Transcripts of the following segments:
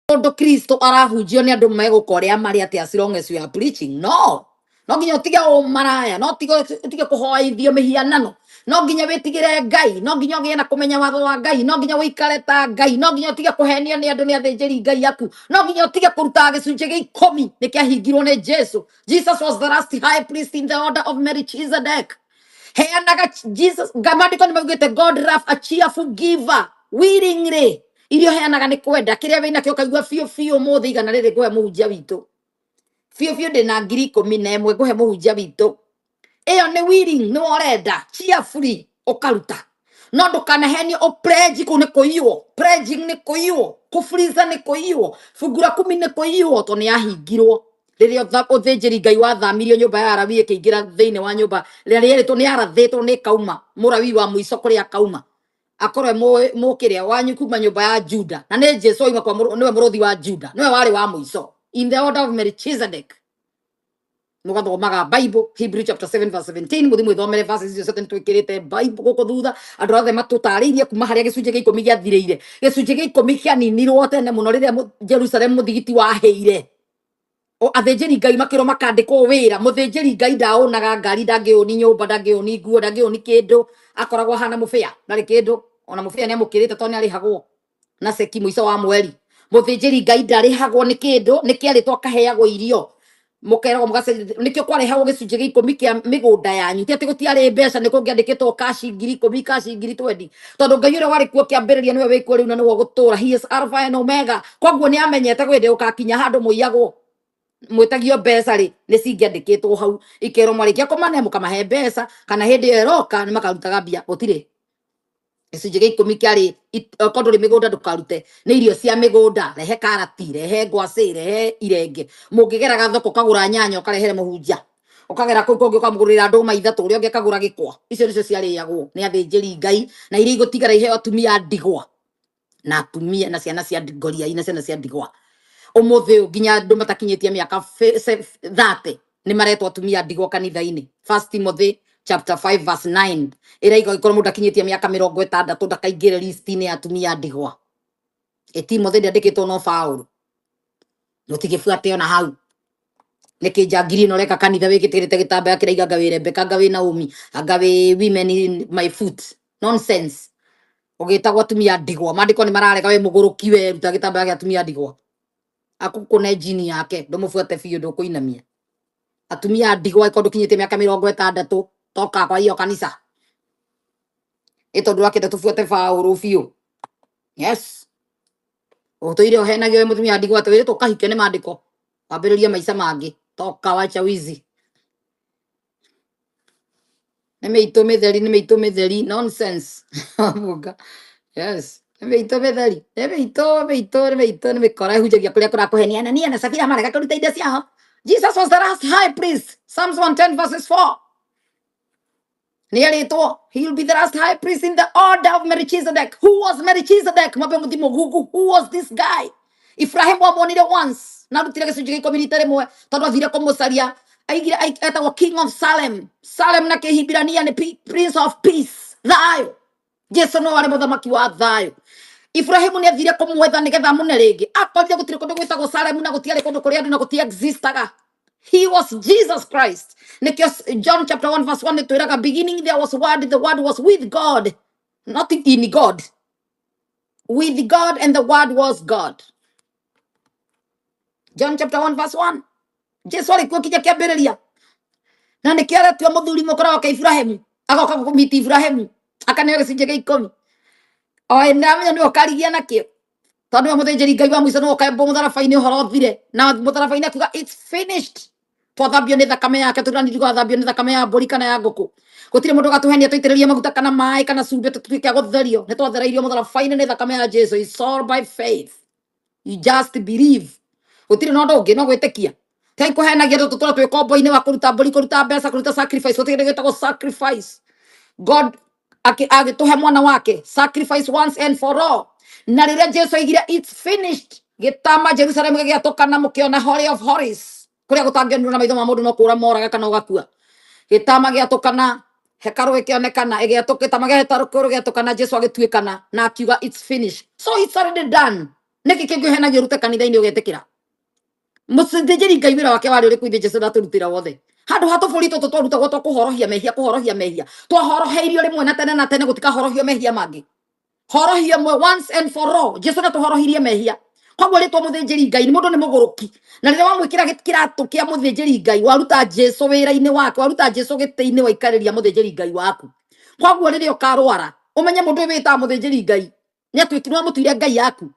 Tondũ Kristo arahunjio nĩ andũ megũka ũrĩa marĩ atĩ, as long as you are preaching, no no nginya ũtige ũmaraya, no ũtige kũhoithio mĩhianano, no nginya wĩtigĩre Ngai, no nginya ũgĩe na kũmenya watho wa Ngai, no nginya ũikare ta Ngai, no nginya ũtige kũhenio nĩ andũ nĩ athĩnjĩri Ngai aku, no nginya ũtige kũrutaga gĩcunjĩ gĩa ikũmi nĩ kĩahingirwo nĩ Jesu. Jesus was the last high priest in the order of Melchizedek. Heanaga Jesus maandĩko nĩ maugĩte, "God love a cheerful giver." Willingly irio heanaga nĩ kwenda kĩrĩa wĩnakĩo, ũkaigua biũ biũ mũthĩ igana rĩrĩ ngũhe mũhunjia witũ, biũ biũ ndĩna 11,000 ngũhe mũhunjia witũ. Ĩyo nĩ willing, nĩ ũrenda cheerfully ũkaruta. No ndũkanahenio ũpledge, kũu nĩ kũiywo. Pledging nĩ kũiywo, kũfreeza nĩ kũiywo, fungu la kumi nĩ kũiywo, tondũ nĩ yahingirwo rĩrĩa ũthĩnjĩri Ngai wathamirio, nyũmba ya Lawi ĩkĩingĩra thĩinĩ wa nyũmba rĩrĩa rĩerĩtwo nĩ yarathĩtwo nĩ kauma mũrawi wa mũico kũrĩa kauma akorwo mũkĩrĩa wanyu kuma nyũmba ya Juda, na nĩ Jesu oima kwa nĩwe mũrũthi wa Juda, nĩwe warĩ wa mũico in the order of Melchizedek. Mũgathomaga Bible, Hebrew chapter 7 verse 17, mũthi mwĩthomere verses icio ciothe. Nĩtwĩkĩrĩte Bible gũkũ thutha, andũ othe matũtarĩirie kuma harĩa gĩcunjĩ gĩa ikũmi gĩathirĩire. Gĩcunjĩ gĩa ikũmi kĩaninirwo tene mũno rĩrĩa Jerusalem mũthigiti wahĩire. O athĩnjĩri Ngai makĩrwo makandĩkwo wĩra. Mũthĩnjĩri Ngai ndaũnaga ngari, ndangĩũni nyũmba, ndangĩũni nguo, ndangĩũni kĩndũ, akoragwo ahana mũbĩa, ndarĩ kĩndũ. Ona mũbĩa nĩ amũkĩrĩte tondũ nĩ arĩhagwo na ceki mũico wa mweri. Mũthĩnjĩri Ngai ndarĩhagwo nĩ kĩndũ, nĩ kĩarĩtwo akaheagwo irio, mũkeragwo mũgacenjia. Nĩkĩo kwarehagwo gĩcunjĩ gĩa ikũmi kĩa mĩgũnda yanyu. Ti atĩ gũtiarĩ mbeca, nĩ kũngĩandĩkĩtwo kaci 10,000, kaci 20,000, tondũ Ngai ũrĩa warĩ kuo kĩambĩrĩria nĩwe wĩkuo rĩu na nĩwe ũgũtũũra. He is Alpha and Omega. Koguo nĩ amenyete gwĩndĩ gũgakinya handũ mũiyagwo, mwĩtagio mbeca rĩ, nĩ cingĩandĩkĩtwo hau ikerwo mwarĩkia kũmane mũkamahe mbeca, kana hĩndĩ ĩyo ĩroka nĩ makarutaga mbia. Gũtirĩ gĩcunjĩ gĩa ikũmi kĩarĩ okorwo ndũrĩ mĩgũnda ndũkarute, nĩ irio cia mĩgũnda, rehe karati, rehe ngwacĩ, rehe irenge. Mũngĩgeraga thoko ũkagũra nyanya ũkarehere mũhunjia, ũkagera kũu kũngĩ ũkamũgũrĩra ndũma ithatũ, ũrĩa ũngĩ akagũra gĩkwa. Icio nĩcio ciarĩagwo nĩ athĩnjĩri Ngai, na iria igũtigara iheo atumia a ndigwa na atumia na ciana cia ngoriai na ciana cia ndigwa. Ũmũthĩ ũyũ nginya andũ matakinyĩtie mĩaka 30 nĩ maretwo atumia a ndigwa kanitha-inĩ. First Timothy chapter 5 verse 9 ĩraiga ĩkorwo mũndũ akinyĩtie mĩaka 60 ndakaingĩre list-inĩ ya atumia a ndigwa. Ĩ Timothy ndĩandĩkĩtwo no Paũlũ, mũtigĩbuate ona hau. Nĩkĩ njangiri ĩno ũreka kanitha wĩkĩtĩrĩte gĩtambaya kĩraiga anga wĩ Rebecca, anga wĩ Naomi, anga wĩ women in my foot? Nonsense. Ũgĩtagwo atumia a ndigwa, maandĩko nĩ mararega. Wĩ mũgũrũki, we ruta gĩtambaya gĩa atumia a ndigwa, akũkũne njini yake, ndũmũbuate biũ, ndũkũinamia. Atumia a ndigwa, ĩkorwo ndũkinyĩtie mĩaka 60, toka kwa hiyo kanisa. Ĩ tondũ wakĩenda tũbuate Paũlũ biũ. Yes, ũtũire ũhenagio wĩ mũtumia wa ndigwa atĩ wĩrĩtwo ũkahikio nĩ maandĩko, wambĩrĩrie maica mangĩ. Toka, wacha wizi. Nĩ mĩitũ mĩtheri, nĩ mĩitũ mĩtheri. Nonsense. Mũga. Yes, nĩ mĩitũ mĩtheri, nĩ mĩitũ mĩitũ, nĩ mĩitũ, nĩ mĩkora ĩhunjagia kũrĩa kũrakũhenia. Anania na Safira marega kũruta indo ciao. Jesus was the last high priest. Psalms 110 verses 4 nĩ erĩtwo he will be the last high priest in the order of Melchizedek. Who was Melchizedek? Mwambe mũthimo Google, who was this guy? Ibrahim amuonire once na arutire gĩcunjĩ gĩa ikũmi rita rĩmwe tondũ athire kũmũcaria. Aigire etagwo King of Salem. Salem na Kĩhibirania nĩ Prince of Peace, thayũ. Jesu no warĩ mũthamaki wa thayũ. Ibrahimu nĩ athire kũmwetha nĩgetha amũne rĩngĩ, akorire gũtirĩ kũndũ gwĩtagwo Salemu na gũtiarĩ kũndũ kũrĩa andũ na gũti existaga. He was Jesus Christ. Nĩkĩo John chapter 1 verse 1 nĩtwĩraga, "Beginning there was Word, the Word was with God," not in God, with God, "and the Word was God." John chapter 1 verse 1. Jesu arĩ kuo kinya kĩambĩrĩria, na nĩkĩo aretua mũthuri mũkora wake Ibrahimu, agoka kũmiti Ibrahimu akaneo gĩcunjĩ gĩa ikũmi o nĩamenya nĩwe ũkarigia nakĩo, tondũ nĩwe mũthĩnjĩri Ngai wa mũico, nĩwe ũkambwo mũtharaba-inĩ, ũhoro ũthire na mũtharaba-inĩ akiuga, "It's finished." Twathambio nĩ thakame yake, tũranirwo gathambio nĩ thakame ya mbũri kana ya ngũkũ. Gũtirĩ mũndũ ũgatũhenia tũitĩrĩrie maguta kana maĩ kana cumbĩ tũtuĩke a gũtherio. Nĩ twathereirio mũtharaba-inĩ nĩ thakame ya Jesu. It's all by faith, you just believe. Gũtirĩ na ũndũ ũngĩ no gwĩtĩkia. Tai kũhenagia tũtũra twĩ kombo-inĩ wa kũruta mbũri, kũruta mbeca, kũruta sacrifice. Gũtirĩ kĩndũ gĩtagwo sacrifice. God agĩtũhe mwana wake, sacrifice once and for all. Na rĩrĩa Jesu aigire, "It's finished," gĩtama Jerusalem gĩgĩatũkana, mũkĩona Holy of Holies, kũrĩa gũtangĩonirwo na maitho ma mũndũ, no kũra moraga kana ũgakua. Gĩtama gĩatũkana, hekarũ ĩkĩonekana ĩgĩatũka, gĩtama gĩa hekarũ gĩatũkana, Jesu agĩtuĩkana na akiuga, "It's finished." So it's already done. Nĩkĩ kĩngĩ ũhenagia ũrute kanitha-inĩ ũgetĩkĩra? Mũthĩnjĩri Ngai wĩra wake warĩ ũrĩkũ ithe Jesu ndatũrutĩra wothe? Handũ ha tũbũri tũtũ twarutagwo twa kũhorohia mehia, kũhorohia mehia. Twahoroheirio rĩmwe na tene na tene, gũtikahorohio mehia mangĩ. Horohia mwe once and for all. Jesu ndatũhorohirie mehia. Koguo rĩtwa mũthĩnjĩri Ngai nĩ mũndũ nĩ mũgũrũki. Na rĩrĩa wamwĩkĩra kĩratũ kĩa mũthĩnjĩri Ngai, waruta Jesu wĩra-inĩ wake, waruta Jesu gĩtĩ-inĩ, waikarĩria mũthĩnjĩri Ngai waku. Koguo rĩrĩa ũkarwara, ũmenye mũndũ ũyũ wĩtaga mũthĩnjĩri Ngai nĩ atuĩkire wamũtuire Ngai yaku.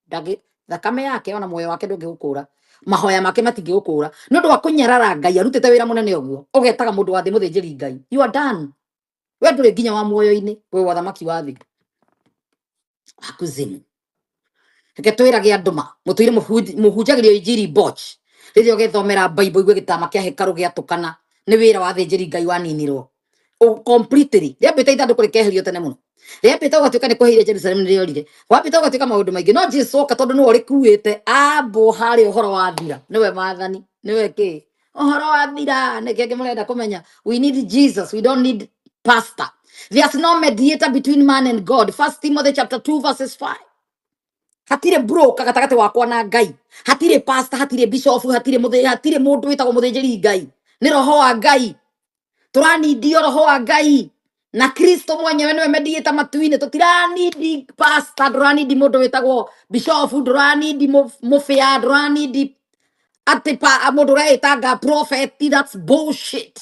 Ndangĩ thakame yake ona muoyo wake ndũngĩgũkũra, mahoya make matingĩgũkũra nĩ ũndũ wa kũnyarara Ngai arutĩte wĩra mũnene ũguo. Ũgetaga mũndũ wa thĩ mũthĩnjĩri Ngai, you are done. We ndũrĩ nginya wa muoyo-inĩ, wĩ wa thamaki wa thĩ wa kuzimu. Reke twĩrage andũ ma mũtũire mũhunjagĩrio injiri mboch. Rĩrĩa ũgethomera Bible igue gĩtama kĩa hekarũ gĩatũkana, nĩ wĩra wa thĩnjĩri Ngai waninirwo completely. Rĩambĩte ithandũkũ rĩkeherio tene mũno, rĩambĩte gũgatuĩka nĩ kweheire Jerusalem nĩ rĩorire, wambĩte gũgatuĩka maũndũ maingĩ, no Jesu oka tondũ nĩwe ũrĩkuĩte ambwo harĩa ũhoro wathira, nĩwe maathani, nĩwe kĩ ũhoro wathira. Nĩkĩ angĩ mũrenda kũmenya? We need Jesus, we don't need pastor. There's no mediator between man and God. First Timothy chapter 2 verses 5. Hatirĩ broker gatagatĩ wakwa na Ngai, hatirĩ pastor, hatirĩ bishop, hatirĩ mũthĩ, hatirĩ mũndũ wĩtagwo mũthĩnjĩri Ngai. Nĩ roho wa Ngai tũranindio, roho wa Ngai na Kristo mwenyewe nĩwe mediator matu-inĩ. Tũtiranindi pastor, ndũranindi mũndũ wĩtagwo bishop, ndũranindi mũbĩa, ndũranindi atĩ mũndũ ũreĩtanga prophet. That's bullshit.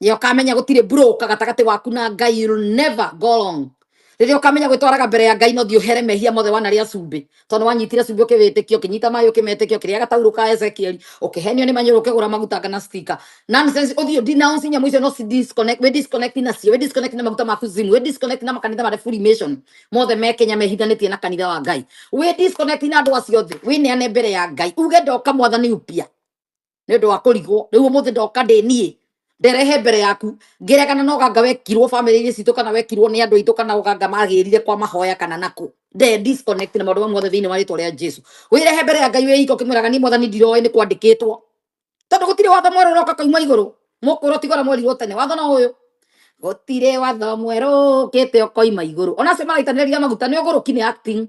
Rĩrĩa ũkamenya gũtirĩ broker gatagatĩ waku na Ngai, you'll never go wrong. Rĩrĩa ũkamenya gwĩtwaraga mbere ya Ngai, no thiĩ ũhere mehia mothe wanarĩa cumbĩ, tondũ wanyitire cumbĩ ũkĩwĩtĩkia, ũkĩnyita maĩ ũkĩmetĩkia, ũkĩrĩa gataurũ ka Ezekiel, ũkĩhenio nĩ manyũrũ, ũkĩgũra maguta kana sticker nonsense, ũthiĩ denounce nyamũ icio, no ci disconnect, we disconnect nacio, we disconnect na maguta ma kuzimu, we disconnect na makanitha marĩa Freemason mothe me Kenya mehithanĩtie na kanitha wa Ngai, we disconnect na andũ acio othe, wĩneane mbere ya Ngai, uge ndoka mwathani upia nĩ ũndũ wa kũrigwo. Rĩu ũmũthĩ ndoka ndĩ niĩ nderehe mbere yaku ngĩregana na ũganga wekirwo bamĩrĩ-inĩ citũ, kana wekirwo nĩ andũ aitũ, kana ũganga magĩrire kwa mahoya kana nakũ. Nde disconnect na maũndũ mamwe mothe thĩinĩ wa rĩtwa rĩa Jesu. Wĩrehe mbere ya Ngai wĩ iko ũkĩmwĩraga niĩ mwathani ndiroĩ nĩ kwandĩkĩtwo, tondũ gũtirĩ watho mwerũ ũroka kauma igũrũ mũkũrũ tigora mwerirwo tene. Watho no ũyũ, gũtirĩ watho mwerũ ũkĩte ũkoima igũrũ. Ona acio maraitanĩrĩria maguta nĩ ũgũrũki, nĩ acting,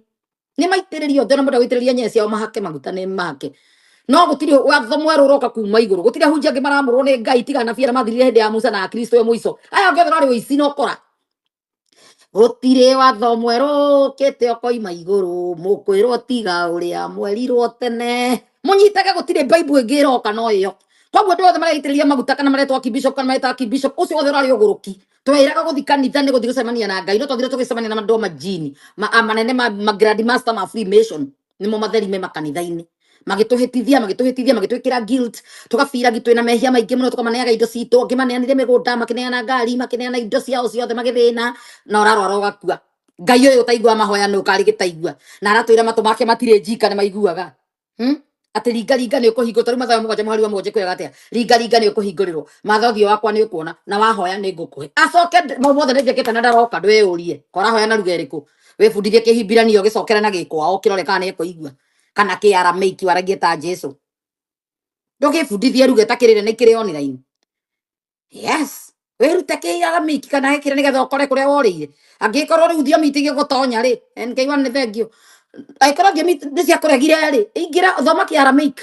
nĩ maitĩrĩrio othe, na mũndũ agũitĩrĩria nyee ciao mahake maguta nĩ mahake, no gũtirĩ watho mwerũ ũroka kuma igũrũ. Gũtirĩ ahunjia angĩ maramũrwo nĩ Ngai tiga anabii arĩa mathirire hĩndĩ ya Musa na Kristo ya mũico. Aya angĩ othe marĩ ũici na ũkora. Gũtirĩ watho mwerũ ũkĩte ũkoima igũrũ mũkwĩrwo tiga ũrĩa mwerirwo tene. Mũnyitage gũtirĩ Bible ĩngĩ ĩroka no ĩyo. Koguo andũ othe mareitĩrĩria maguta kana maretwo akibishop kana maretwo akibishop, ũcio wothe ũrarĩ ũgũrũki. Twĩraga gũthi kanitha nĩ gũthi gũcemania na Ngai, no twathire tũgĩcemania na andũ a majini manene ma grand master ma Freemason, nĩmo matheri me makanitha-inĩ, magĩtũhĩtithia, magĩtũhĩtithia, magĩtwĩkĩra guilt, tũgabiragi twĩna mehia maingĩ mũno, tũkamaneaga indo citũ. Angĩ maneanire mĩgũnda, makĩneana ngari, makĩneana indo ciao ciothe, magĩthĩna na ũrarwara ũgakua. Ngai ũyũ ũtaiguaga mahoya nũ karĩ gĩtaigua na aratwĩra matũ make matirĩ njika nĩ maiguaga? Atĩ ringa ringa nĩ ũkũhingũrwo. Tarĩu Mathayo 7 mũhari wa 7 kwĩraga atĩa? Ringa ringa nĩ ũkũhingũrĩrwo, matha ũthiũ wakwa nĩ ũkuona, na wahoya nĩ ngũkũhe. Acoke mau mothe nĩ njĩkĩte na ndaroka. Ndwĩyũrie korahoya na ruga ĩrĩkũ, wĩbundithie kĩhimbirania ũgĩcokere na gĩkwao ũkĩrore kana nĩ ekũigua, kana kĩarameiki waragie ta Jesu. Ndũgĩbundithie ruga ĩtakĩrĩre na ikĩrĩ online. Yes, wĩrute kĩaramiki kana gĩkĩre nĩgetha ũkore kũrĩa worĩire. Angĩkorwo rĩu thiomi itigĩgũtonya rĩ, NK1 nĩ thank you. Angĩkorwo thiomi nĩ ciakũregire rĩ, ingĩra thoma kĩaramik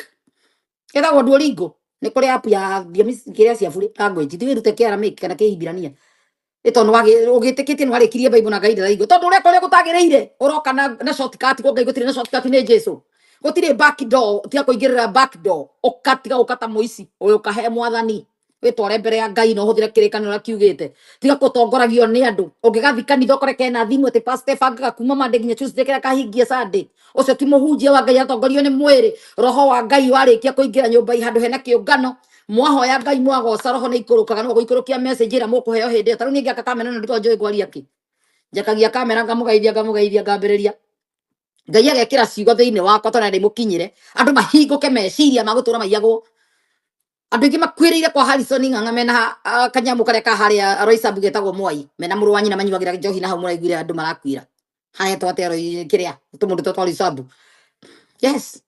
ĩtagwo Duolingo, nĩ kũrĩ app ya thiomi kĩrĩa cia bure language. Thiĩ wĩrute kĩaramik kana kĩhibirania ĩ, tondũ ũgĩtĩkĩtie nĩ warĩkirie Bible na Ngai ndaraigua, tondũ ũreka ũrĩa gũtagĩrĩire ũroka na shortcut. Kwa Ngai gũtirĩ na shortcut, nĩ Jesu. Gũtirĩ back door, tiga kũingĩrĩra back door, ũkatiga gũka ta mũici ũyũ ũkahe mwathani. Wĩtware mbere ya Ngai na ũhũthĩre kĩrĩkanĩro ũrĩa kiugĩte. Tiga gũtongoragio nĩ andũ. Ũngĩgathi kanitha ũkore kena thimũ atĩ pastor ĩbangaga kuma Monday nginya Tuesday kĩrĩa kahingia Sunday, ũcio ti mũhunjia wa Ngai, atongorio nĩ mwĩrĩ. Roho wa Ngai warĩkia kũingĩra nyũmba handũ hena kĩũngano, mwahoya Ngai, mwagoca, roho nĩ ikũrũkaga no gũikũrũkia message ĩrĩa mũkũheo hĩndĩ ĩyo. Tarĩu niĩ ngĩaka kamera na ndiko njũĩ ngwaria kĩ, njakagia kamera, ngamũgeithia, ngamũgeithia, ngambĩrĩria. Ngai agekĩra ciugo thĩinĩ wakwa tondũ ndĩmũkinyĩre andũ mahingũke meciria magũtũra maiyagwo. Andũ aingĩ makuĩrĩire kwa Harrison Ng'ang'a mena kanyamũ karĩa ka harĩa Roysambu getagwo Mwai, mena mũrũ wa nyina manyuagĩra njohi na hau. Mũraiguire andũ marakuĩra hahetwo atĩa kĩrĩa tũmũndũ twa Roysambu? Yes,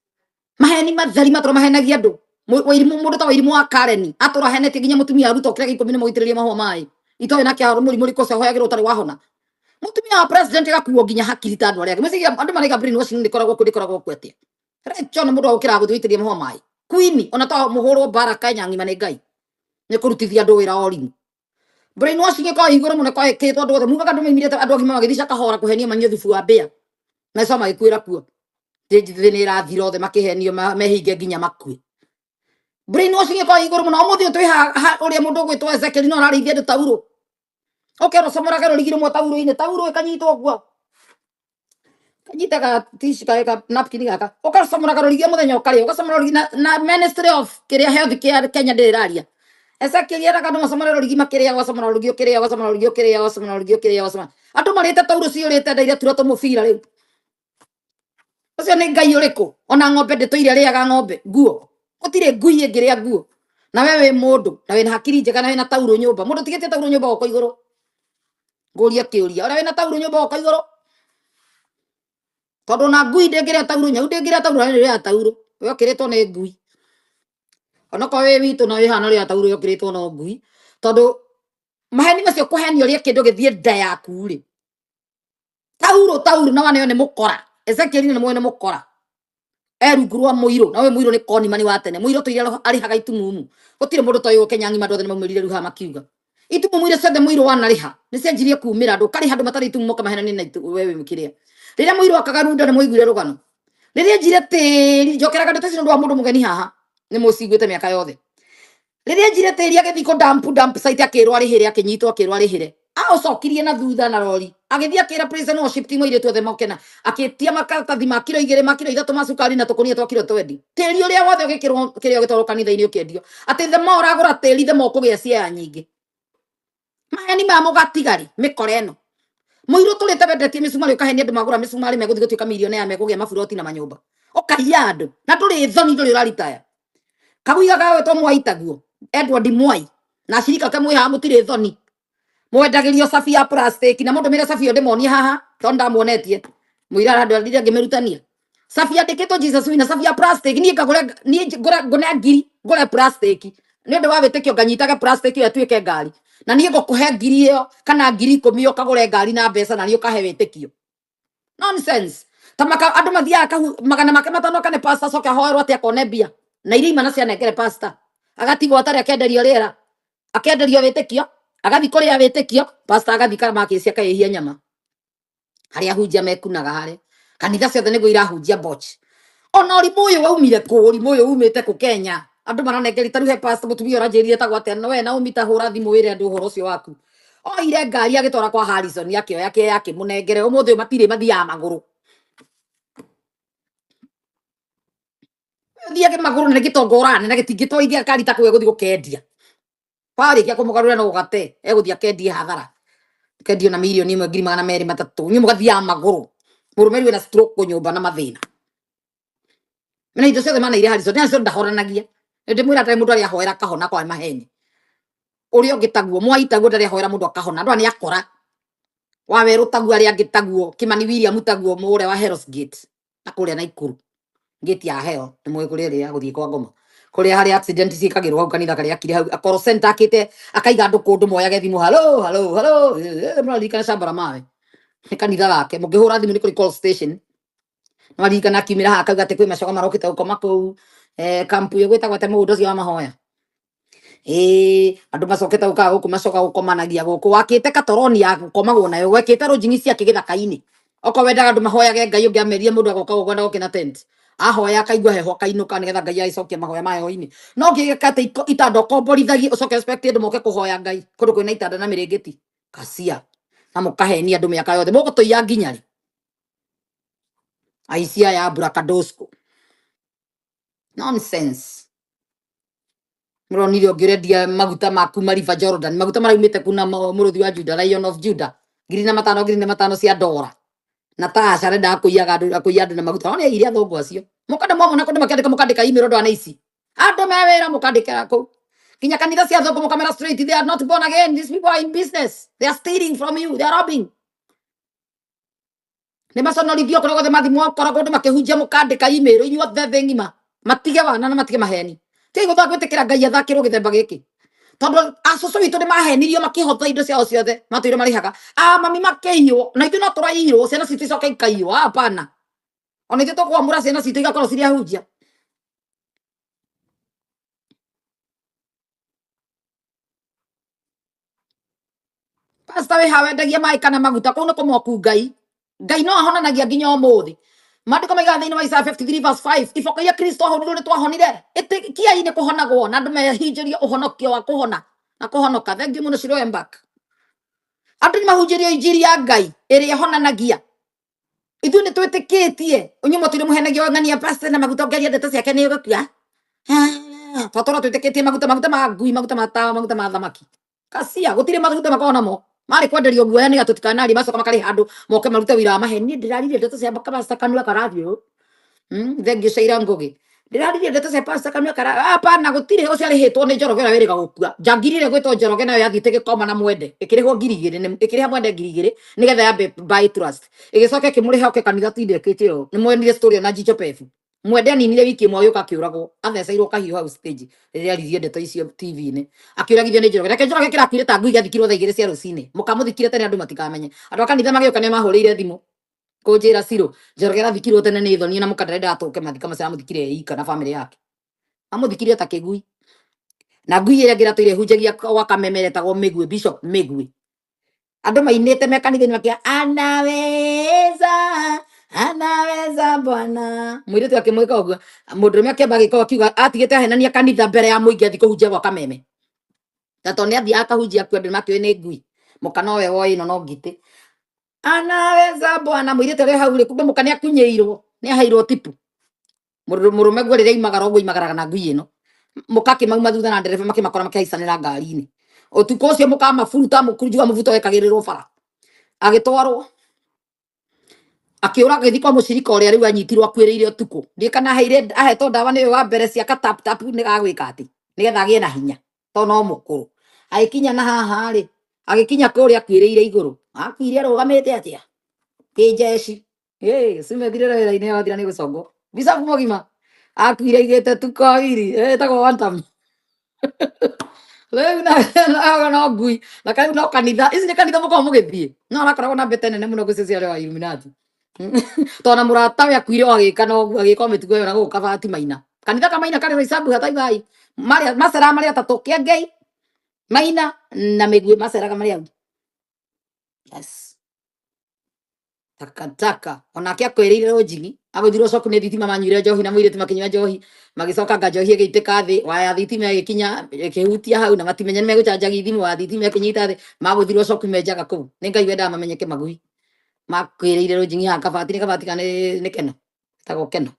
maheni matheri matũra mahenagia andũ. Wairimũ, mũndũ ta Wairimũ wa Karen atũra ahenetie nginya mũtumia aruta kĩrĩa gĩa 10 nĩ mũitĩrĩrie mahũa maĩ itoĩ nake mũrimũ ũrĩkũ ũcio ahoyagĩrwo ũtarĩ wahona. Mutumia wa president agakuo nginya hakiri ta andũ arĩa angĩ. Meciria andũ maraiga brainwashing ndĩkoragwo kuo, ndĩkoragwo kuo atĩa? Rachel nĩ mũndũ wa gũkĩra gũthiĩ gũitĩrĩria mahũa maĩ. Queen ona to mũhũrwo mbara Kenya ng'ima nĩ Ngai nĩ kũrutithia andũ wĩra wa ũrimũ. Brainwashing ĩkoragwo ĩ igũrũ mũno, ĩkoragwo ĩkĩtwo andũ othe. Mugaga andũ maimire andũ agima magĩthiĩ Shakahola kũhenio manyue thubu wa mbĩa na ico magĩkuĩra kuo. Thĩ nĩ ĩrathira othe makĩhenio mehinge nginya makue. Brainwashing ĩkoragwo ĩ igũrũ mũno. Ũmũthĩ ũyũ twĩ haha ũrĩa mũndũ ũgwĩtwo Ezekiel no ararĩithia andũ taurũ. Ũkera ũcomorage rũrigi rũmwe taurũ-inĩ, taurũ ĩkanyitwo ũguo. Kanyitaga tissue ka napkin gaka. Ũgacomoraga rũrigi o mũthenya ũkarĩa, ũgacomora rũrigi na Ministry of kĩrĩa Health Care Kenya ndĩrĩ ĩraria. Ezekiel eraga andũ macomore rũrigi makĩrĩa, ũgacomora rũrigi ũkĩrĩa, ũgacomora rũrigi ũkĩrĩa, ũgacomora rũrigi ũkĩrĩa, ũgacomora. Andũ marĩte taurũ ciyũrĩte nda iratura tũmũbira rĩu. Ũcio nĩ Ngai ũrĩkũ? Ona ng'ombe ndĩtũire ĩrĩaga ng'ombe nguo. Gũtirĩ ngui ĩngĩrĩa nguo. Na we wĩ mũndũ, na wĩna hakiri njega, na wĩna taurũ nyũmba. Mũndũ ũtigĩtie taurũ nyũmba goko igũrũ. Ngũrie kĩũria, ũrĩa wĩna taurũ nyũmba goko igũrũ? Tondũ ona ngui ndĩngĩrĩa taurũ, nyau ndĩngĩrĩa taurũ, na we nĩũrĩaga taurũ. We ũkĩrĩtwo nĩ ngui. Onokorwo wĩ witũ na wĩ haha na ũrĩaga taurũ, we ũkĩrĩtwo no ngui. Tondũ maheni macio kũhenio ũrĩe kĩndũ gĩthiĩ nda yaku rĩ. Taurũ, taurũ, na waneo nĩ mũkora. Ezekiel nĩ mũĩ nĩ mũkora. E rungu rwa mũirũ, na ũyũ mũirũ nĩ konimani wa tene. Mũirũ tũire arĩhaga itumumu. Gũtirĩ mũndũ ũtoĩ Kenya ng'ima, andũ othe nĩ maumĩrire rĩu haha makiuga. Itumumu iria ciothe mũirũ wanarĩha, nĩ cianjirie kumĩra andũ. Ũkarĩha andũ matarĩ itumumu ũkamahenania na itu, we wĩ kĩrĩa. Rĩrĩa mũirũ akaga runda nĩ mwaiguire rũgano. Rĩrĩa njire tĩri, njokeraga ndeto icio nĩ ũndũ wa mũndũ mũgeni haha. Nĩ mũciguĩte mĩaka yothe. Rĩrĩa njire tĩri agĩthiĩ kũ dump, dump site akĩrwo arĩhĩre, akĩnyitwo akĩrwo arĩhĩre. Aũcokirie na thutha na rori. Agĩthiĩ akĩra prison worship team airĩtu othe moke na akĩtia makaratathi ma kiro igĩrĩ, ma kiro ithatũ ma cukari na tũkũnia twa kiro 20. Tĩri ũrĩa wothe ũgĩkĩrwo kĩrĩa ũgĩtwarwo kanitha-inĩ ũkĩendio. Atĩ the more ũragũra tĩri the more ũkũgĩa share nyingĩ. Maheni ma mũgatigari mĩkora ĩno. Mũirũ tũrĩte wendetie mĩcumarĩ ũkahenia andũ magũra mĩcumarĩ megũthiĩ gũtuĩka millionaire megũgĩa maburoti na manyũmba. Ũkaiya andũ na ndũrĩ thoni ndũrĩ ũraritaya. Kaguiga gagwĩtwo Mwai taguo. Edward Mwai na acirika ake mwĩ haha mũtirĩ thoni. Mwendagĩrio cabi ya plastic na mũndũmĩre cabi ĩyo ndĩmonie haha tondũ ndamuonetie. Mũira arandwarire ngĩmĩrutania. Cabi yandĩkĩtwo Jesus Winner, cabi ya plastic niĩ ngagũre, niĩ ngũre ngũne ngiri ngũre plastic. Nĩ ũndũ wa wĩtĩkio nganyitage plastic ĩyo ĩtuĩke ngari. Na niĩ ngũkũhe ngiri ĩyo kana ngiri ikũmi ũkagũre ngari na mbeca na niĩ ũkahe wĩtĩkio. Nonsense. Ta maka andũ mathiaga kahu magana make matano kane pastor acoke ahoerwo atĩ akone mbia. Na iria imana cianengere pastor. Agatigwo atarĩ akenderio rĩera. Akenderio wĩtĩkio, agathiĩ kũrĩa wĩtĩkio, pastor agathiĩ kamakĩci akaihia nyama. Harĩa ahunjia mekunaga harĩa. Kanitha ciothe nĩguo irahunjia mboch. Ona ũrimũ ũyũ waumire kũ? Ũrimũ ũyũ umĩte kũ Kenya? Andũ maranengeria ta rĩu he pastor mũtumia ũranjĩrire etagwo atĩa? No we Naomi ta hũra thimũ wĩre andũ ũhoro ũcio waku. Oire ngari agĩtwara kwa Harrison akĩoya kĩea akĩmũnengere. Ũmũthĩ ũyũ matirĩ mathiaga magũrũ. Thiage magũrũ na nĩ gĩtonga ũrane na gĩtingĩtwarithia ngari ta kũu egũthiĩ gũkendia. Warĩkia kũmũgarũra no ũgate, egũthiĩ akendie hathara. Kendio na mirioni ĩmwe ngiri magana merĩ matatũ. Inyuĩ mũgathiaga magũrũ. Mũrũme rĩu ena stroke nyũmba na mathĩna. Mena indo ciothe manaire Harrison. Harrison ndahoranagia. Ndĩmwĩra atarĩ mũndũ arĩa ahoera akahona kwa maheni. Ũrĩa ũngĩ taguo, Mwai taguo ndarĩ ahoera mũndũ akahona. Andũ aya nĩ akora. Wa werũ taguo arĩa angĩ taguo, Kimani William taguo mũrĩa wa Heros Gate na kũrĩa Naikuru. Gate ya hell nĩ mũĩ kũrĩa ĩrĩa ya gũthiĩ kwa ngoma. Kũrĩa harĩa accident ciĩkagĩrwo hau kanitha karĩa akire hau. Akoro center akĩte akaiga andũ kũndũ moyage thimũ hello hello hello. Mũraririkana shamba la mawe. Nĩ kanitha wake. Mũngĩhũra thimũ nĩ kũrĩ call station. Nĩwaririkana akiumĩra haha akauga atĩ kwĩ macoga marokĩte gũkoma kũu kampu ĩyo gwĩtagwo atĩa mũgũnda ũcio wa mahoya. Ĩĩ andũ macokete gũkaga gũkũ macoka gũkomanagia gũkũ wakĩte katoroni ya gũkomagwo nayo wekĩte rũnjingi ciake gĩthaka-inĩ. Okorwo wendaga andũ mahoyage Ngai ũngĩamerire mũndũ agoka gũkũ enda gũke na tent. Ahoya akaigua heho akainũka nĩgetha Ngai agĩcokia mahoya ma heho-inĩ. No ũngĩgĩka atĩ itanda ũkomborithagie ũcoke expect andũ moke kũhoya Ngai kũndũ kwĩna itanda na mĩrĩngĩti. Kacia. Na mũkahenia andũ mĩaka yothe. Mũgũtũiya nginya rĩ? Aici aya Brakadosko. Nonsense. Mũronire ũngĩ ũrendia maguta ma kuma River Jordan, maguta maraumĩte kuna mũrũthi wa Judah, Lion of Judah, ngiri na matano, ngiri na matano cia ndora. Na Tasha arendaga kũiyaga andũ, kũiya andũ na maguta. One aiyire athũngũ acio. Mũkanda mwamona kũndũ makĩandĩka mũkandĩka email ũndũ wa ici. Andũ me wĩra mũkandĩkĩra kũu. Nginya kanitha cia athũngũ mũkamera straight, they are not born again. These people are in business. They are stealing from you. They are robbing. Nĩ maconorithio kũrĩa guothe mathiĩ mwakora kũndũ makĩhunjia mũkandĩka email inyuothe thĩ ng'ima. Matige wana na matige maheni. Tigai gũthaka gwĩtĩkĩra Ngai athakĩrwo gĩthemba gĩkĩ. Tondũ acũcũ witũ nĩ mahenirio makĩhotha indo ciao ciothe matũire marĩhaga, a mami makĩiywo, na ithuĩ no tũraiyirwo, ciana citũ icoke ikaiywo. Hapana, ona ithuĩ tũkwamũra ciana citũ igakorwo cirĩ ahunjia. Pastor wĩ ha wendagia maĩ kana maguta? Kũu nĩ kũmoku Ngai. Ngai no ahonanagia nginya ũmũthĩ. Maandĩko maigaga thĩinĩ wa Isaiah 53 verse 5, iboko iria Kristo ahũrirwo nĩ twahonire. Ĩtĩkiai nĩ kũhonagwo na andũ mehinjĩrio ũhonokio wa kũhona na kũhonoka. Thank you mũno Shiro Mbak. Andũ nĩ mahunjĩrio injiri ya Ngai ĩrĩa ĩhonanagia. Ithuĩ nĩ twĩtĩkĩtie ũnyuĩ mũtũire mũhenagio ng'ania pastor na maguta, ũngĩaria ndeto ciake nĩ ũgũkua. Twatũra twĩtĩkĩtie maguta, maguta ma ngui, maguta ma tawa, maguta ma thamaki. Kacia gũtirĩ maguta makoragwo namo, marĩ kwenderio guoya nĩgetha tũtikanarie, macoka makarĩha andũ moke marute wĩra wa maheni. Niĩ ndĩraririe ndeto cia pastor kanua karathiĩ ũũ. Thank you Shaira Ngugi. Ndĩraririe ndeto cia pastor kanua kara hapana, gũtirĩ ũcio arĩhĩtwo nĩ Njoroge ũrĩa wĩrĩga gũkua. Njangiri ĩrĩa ĩgwĩtwo Njoroge nayo yathiĩte gĩkoma na Mwende, ĩkĩrĩhwo 2000, ĩkĩrĩha Mwende 2000 nĩgetha yambe buy trust, ĩgĩcoka ĩkĩmũrĩha oke kanitha tinde ĩkĩte ũũ. Nĩ mwenire story ĩyo na Jicho Pevu. Mwende aninire wiki ĩmwe agĩũka akĩũragwo, atheceirwo kahiũ hau stage rĩrĩa aririe ndeto icio TV-inĩ, akĩũragithio nĩ Njoroge. Nake Njoroge kĩrakuire ta ngui, gĩathikirwo thaa 2 cia rũcinĩ. Mũkamũthikire tene andũ matikamenye. Andũ a kanitha magĩũka nĩ mahũrĩire thimũ kũnjĩra Ciro Njoroge arathikirwo tene nĩ thoni, na mũka ndarenda atũke mathika macio, aramũthikire e ika na famĩlĩ yake, amũthikire ta kĩgui. Na ngui ĩrĩa ĩngĩ ĩratũire ĩhunjagia gwa Kameme ĩretagwo Mĩguĩ, Bishop Mĩguĩ. Andũ mainĩte me kanitha-inĩ makiuga anaweza, anaweza Bwana. Mũirĩtu akĩmwĩka ũguo, mũndũrũme akĩamba agĩka akiuga atigĩte ahenania kanitha mbere ya mũingĩ athiĩ kũhunjia gwa Kameme. Na tondũ nĩ athiaga akahunjia kuo, andũ nĩmakĩũĩ nĩ ngui, mũka nowe woĩ ĩno no ngitĩ. Anaweza Bwana. Mũirĩtu ũrĩa hau rĩ, kumbe mũka nĩ akunyĩirwo, nĩ aheirwo tipu. Mũrũme guo rĩrĩa aimagara ũguo aimagaraga na ngui ĩno. Mũka akĩmauma thutha na ndereba makĩmakora makĩhaicanĩra ngari-inĩ. Ũtukũ ũcio mũka amaburuta, mũkurunju wa mũbuto wekagĩrĩrwo bara. Agĩtwarwo. Akĩũra agĩthiĩ kwa mũcirika ũrĩa rĩu anyitirwo akuĩrĩire ũtukũ. Ndiũĩ kana aheire ahetwo ndawa nĩ ũyũ wa mbere cia ka tap tap nĩ gagwĩka atĩ nĩgetha agĩe na hinya tondũ no mũkũrũ. Agĩkinya na haha rĩ, agĩkinya kũrĩa akuĩrĩire igũrũ. Akuire arũgamĩte atĩa? Kĩnjeci. Ĩĩ, cimethire wĩra-inĩ wathira nĩ gũcongwo. Bishop mũgima akuire aigĩte tuko wawili, ĩtagwo one term. Rĩu na no ngui na kau no kanitha, ici nĩ kanitha mũkoragwo mũgĩthiĩ, no arakoragwo na mbete nene mũno ngũcio cia arĩa wa Illuminati. Tondũ na mũratawe akuire o agĩka no ũguo, agĩka o mĩtugo ĩyo na gũkũ Kabati Maina. Kanitha ka Maina karĩ Roysambu hataigai. Marĩa maceraga marĩ atatũ, Kĩengei, Maina na Mĩguĩ maceraga marĩ au. Yes. Takataka onake akwĩrĩire rũnjigi, agũthirwo coku nĩ thitima, manyuire njohi na mũirĩtu makĩnyua njohi, magĩcoka anga njohi ĩgĩitĩka thĩ, waya ya thitima ĩgĩkinya ĩkĩhutia hau na matimenya nĩ megũcanjagia thimũ, wa thitima ĩkĩnyita thĩ, magũthirwo coku menjaga kũu. Nĩ Ngai wendaga mamenyeke magui. Makwĩrĩire rũnjigi haha Kabati, nĩ Kabati kana nĩ Keno? Ĩtagwo Keno.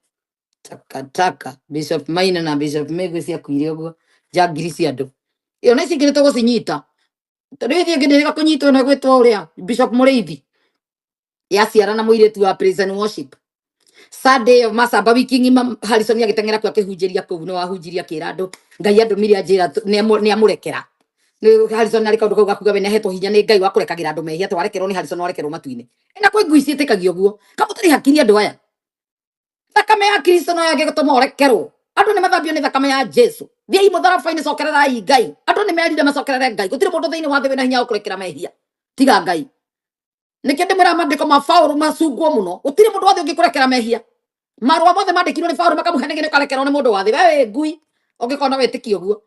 Takataka Bishop Maina na Bishop Mĩguĩ ciakuire ũguo, njangiri cia andũ. Ĩyo na ici ingĩ nĩ tũgũcinyita. Tondũ ĩyo ĩngĩ ndĩrĩga kũnyitwo ĩno ĩgwĩtwo ũrĩa Bishop Mũrĩithi yaciara na mũirĩtu wa praise and worship. Sunday ĩyo macamba wiki ng'ima Harrison agĩteng'era kuo akĩhunjĩria kũu, nĩ wahunjirie akĩra andũ Ngai andũmire anjĩra nĩ amũrekera. Nĩ Harrison arĩ kaũndũ kau gakuga we nĩ ahetwo hinya nĩ Ngai wa kũrekagĩra andũ mehia, atĩ warekerwo nĩ Harrison warekerwo matu-inĩ. Na kwĩ ngui ciĩtĩkagia ũguo. Kamũtarĩ hakiri andũ aya. Thakame ya Kristo no yangĩgũtũma ũrekerwo. Andũ nĩ mathambio nĩ thakame ya Jesu. Thiĩi mũtharaba-inĩ, cokererai Ngai. Andũ nĩ merire macokerere Ngai. Gũtirĩ mũndũ thĩinĩ wa thĩ wĩna hinya wa kũrekera mehia tiga Ngai. Nĩkĩo ndĩmwĩraga maandĩko ma Paũlũ macungwo mũno. Gũtirĩ mũndũ wa thĩ ũngĩkũrekera mehia. Marũa mothe mandĩkirwo nĩ Paũlũ makamũhenegia nĩ ũkarekerwo nĩ mũndũ wa thĩ. We wĩ ngui ũngĩkorwo no wĩtĩkie ũguo.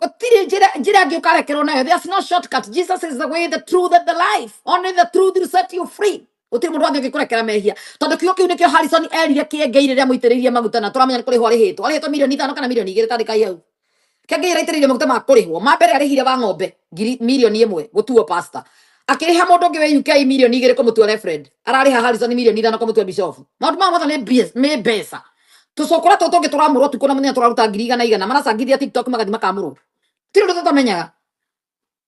Gũtirĩ njĩra ĩngĩ ũkarekerwo nayo. There's no shortcut. Jesus is the way, the truth and the life. Only the truth will set you free. Gũtirĩ mũndũ wa thĩ ũngĩkũrekera mehia. Tondũ kiugo kĩu nĩkĩo Harrison erire Kĩengei rĩrĩa amũitĩrĩirie maguta, na tũramenya nĩ kũrĩhwo arĩhĩtwo. Arĩhĩtwo mirioni 5 kana mirioni 2, tandĩkai hau. Kĩengei araitĩrĩirio maguta ma kũrĩhwo. Ma mbere arĩhire wa ng'ombe ngiri mirioni 1 gũtuo pastor. Akĩrĩha mũndũ ũngĩ wĩ UK mirioni 2 kũmũtua reverend. Ararĩha Harrison mirioni 5 kũmũtua bishop. Maũndũ maya mothe nĩ mbeca. Tũcũkũra tũtũ tũngĩ tũramũrwo ũtukũ na mũthenya, tũraruta ngiri igana igana, maracangithia TikTok magathiĩ makamũrwo. Gũtirĩ ũndũ tũtamenyaga.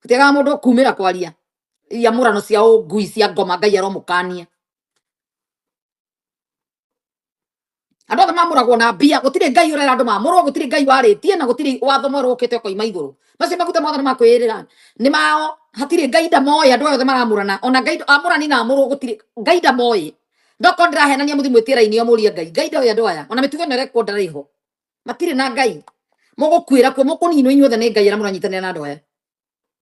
Gũtiagaga mũndũ ũkumĩra kwaria iamũrano cia ũngui cia ngoma, Ngai aromũkania. Andũ othe mamũragwo na mbia, gũtirĩ Ngai ũrera andũ mamũrwo, gũtirĩ Ngai warĩtie, na gũtirĩ watho mwerũ ũkĩte ũkoima igũrũ. Macio maguta mothe nĩ makwĩrĩra nĩ mao, hatirĩ Ngai ndamoĩ. Andũ aya othe maramũrana, ona Ngai amũrani na amũrwo, gũtirĩ Ngai ndamoĩ. Ndokorwo ndĩrahenania, mũthiĩ mwĩtie raini o mũrie Ngai. Ngai ndoĩ andũ aya, ona mĩtugo ĩno ĩrekwo ndarĩ ho, matirĩ na Ngai. Mũgũkuĩra kuo, mũkũninwo inyuothe nĩ Ngai arĩa mũranyitanĩra na andũ aya.